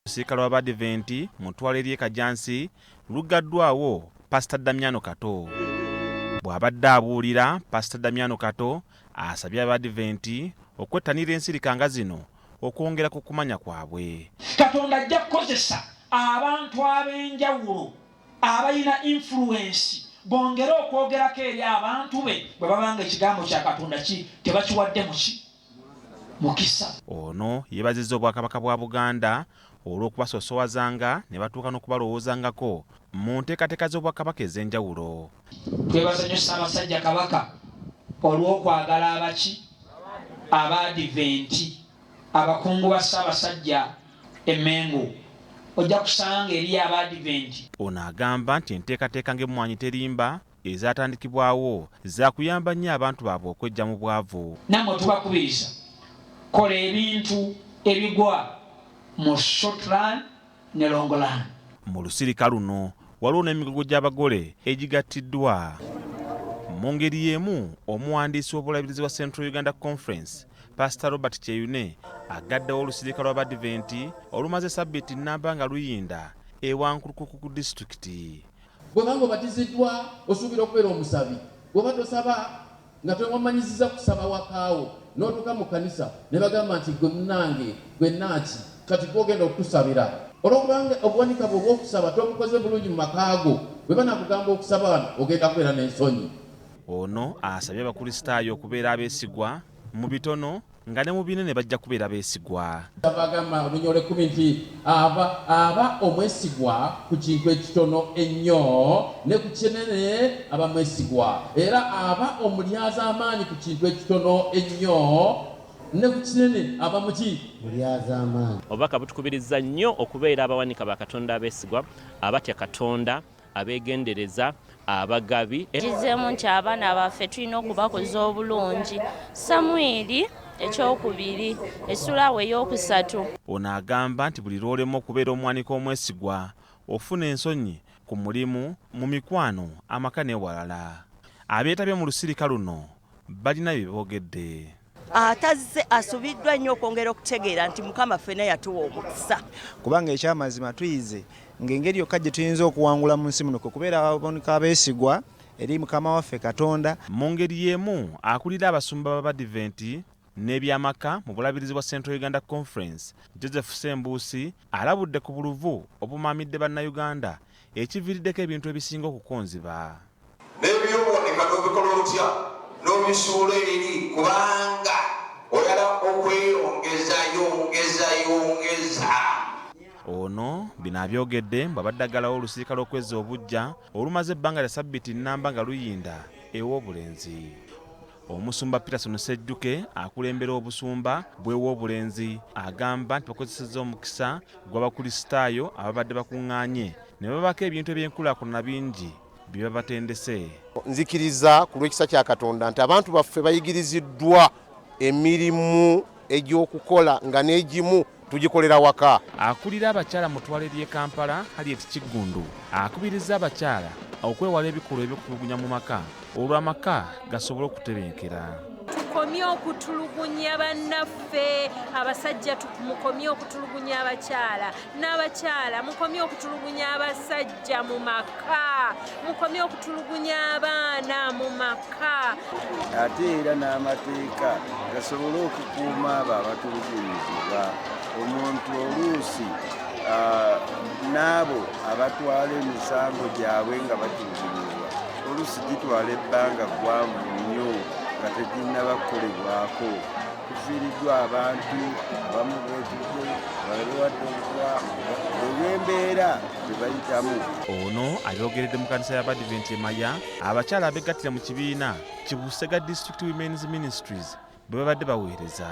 Olusirika lw'Abadiventi mu ttwale ly'e Kajjansi luggaddwawo Pasita Damiano Kato. Bw'abadde abuulira, Pasita Damiano Kato asabye Abadiventi okwettanira ensirika nga zino okwongera ku kumanya kwabwe. Katonda ajja kukozesa abantu ab'enjawulo abalina influence bongere okwogerako eri abantu be bwe baba nga ekigambo kya Katonda ki tebakiwadde muki mukisa. Ono yeebazizza Obwakabaka bwa Buganda olw'okubasoosowazanga ne batuuka n'okubalowoozangako mu nteekateeka z'Obwakabaka ez'enjawulo. Twebaza nnyo Ssaabasajja Kabaka olw'okwagala abaki Abaadiventi, abakungu ba Ssaabasajja e Mmengo ojja kusanga eriyo Abaadiventi. Ono agamba nti enteekateeka ng'Emmwanyi Terimba ezaatandikibwawo zaakuyamba nnyo abantu baabwe okweggya mu bwavu. Nammwe tubakubiriza kola ebintu ebigwa mu short run ne long run. Mu lusirika luno waliwo n'emigogo gy'abagole egigattiddwa. Mu ngeri y'emu omuwandiisi w'obulabirizi wa Central Uganda Conference, Pasita Robert Kyeyune agaddewo olusirika lw'Abadiventi olumaze sabbiiti nnamba nga luyinda e Wankulukuku ku disitulikiti. Bw'oba ng'obatiziddwa, osuubira okubeera omusabi. Bw'oba tosaba, nga tewemanyiziza kusaba waka wo, n'otuuka mu kkanisa ne bagamba nti, Ggwe munnange, ggwe Naaki, kati ggwe ogenda okutusabira. Olw'okubanga obuwanika bwo obw'okusaba tobukoze bulungi mu maka go, bwe banaakugamba okusaba wano, ogenda kubeera n'ensonyi. Ono asabye Abakulisitaayo okubeera abeesigwa mu bitono nga ne mu binene bajja kubeera beesigwa. Kyava agamba oluny olw'ekkumi nti, Aba, aba omwesigwa ku kintu ekitono ennyo, ne ku kinene aba mwesigwa, era aba omulyazaamaanyi ku kintu ekitono ennyo, ne ku kinene aba muki? Mulyazaamaanyi. Obubaka butukubirizza nnyo okubeera abawanika ba Katonda abeesigwa, abatya Katonda, abeegendereza, abagabi. Kizeemu nti abaana baffe tulina okubakuza obulungi. Samwiri ekyokubiri essula awo ey'okusatu. Ono agamba nti buli lw'olemwa okubeera omuwanika omwesigwa ofuna ensonyi ku mulimu, mu mikwano, amaka n'ewalala. Abeetabye mu lusirika luno balina bye boogedde. Atazze asubiddwa nnyo okwongera okutegeera nti Mukama ffena yatuwa omukisa. Kubanga ekyamazima tuyize ng'engeri yokka gye tuyinza okuwangula mu nsi muno kwe kubeera abawanika abeesigwa eri Mukama waffe Katonda. Mu ngeri y'emu akulira abasumba b'Abadiventi n'ebyamaka mu bulabirizi bwa Central Uganda Conference, Joseph Ssembuusi alabudde ku buluvu obumaamidde Bannayuganda ekiviiriddeko ebintu ebisinga okukonziba. N'ebyobuwanika n'obikola otya? N'obisuula eri, kubanga oyala okweyongeza yongeza yongeza. Ono bino abyogedde bw'abadde aggalawo olusirika lw'okwezza obuggya olumaze ebbanga lya sabbiiti nnamba nga luyinda ew'Obulenzi. Omusumba Peterson Ssejjuke akulembera obusumba bw'Ewobulenzi agamba nti bakozesezza omukisa gw'Abakulisitaayo ababadde bakungaanye ne babaako ebintu eby'enkulaakulana bingi bye babatendese. Nzikiriza ku lw'ekisa kya Katonda nti abantu baffe bayigiriziddwa emirimu egy'okukola nga n'egimu tugikolera waka. Akulira abakyala mu ttwale ly'e Kampala, Harriet Kiggundu akubirizza abakyala okwewala ebikolwa eby'okutulugunya mu maka olwo amaka gasobole okutebenkera. Tukomye okutulugunya bannaffe abasajja, mukomye okutulugunya abakyala, n'abakyala mukomye okutulugunya abasajja mu maka, mukomye okutulugunya abaana mu maka. Ate era n'amateeka gasobole okukuuma abo abatulugunyizibwa. Omuntu oluusi n'abo abatwala emisango gyabwe nga batulugunyizibwa oluusi gitwala ebbanga ggwanvu nnyo nga teginnaba kukolebwako. Tufiiriddwa abantu abamu beetudde, abalala bewadde obutwa olw'embeera gye bayitamu. Ono abyogeredde mu kanisa y'Abadiventi e Maya abakyala abegattira mu kibiina ki Busega District Women's Ministries bwe babadde baweereza.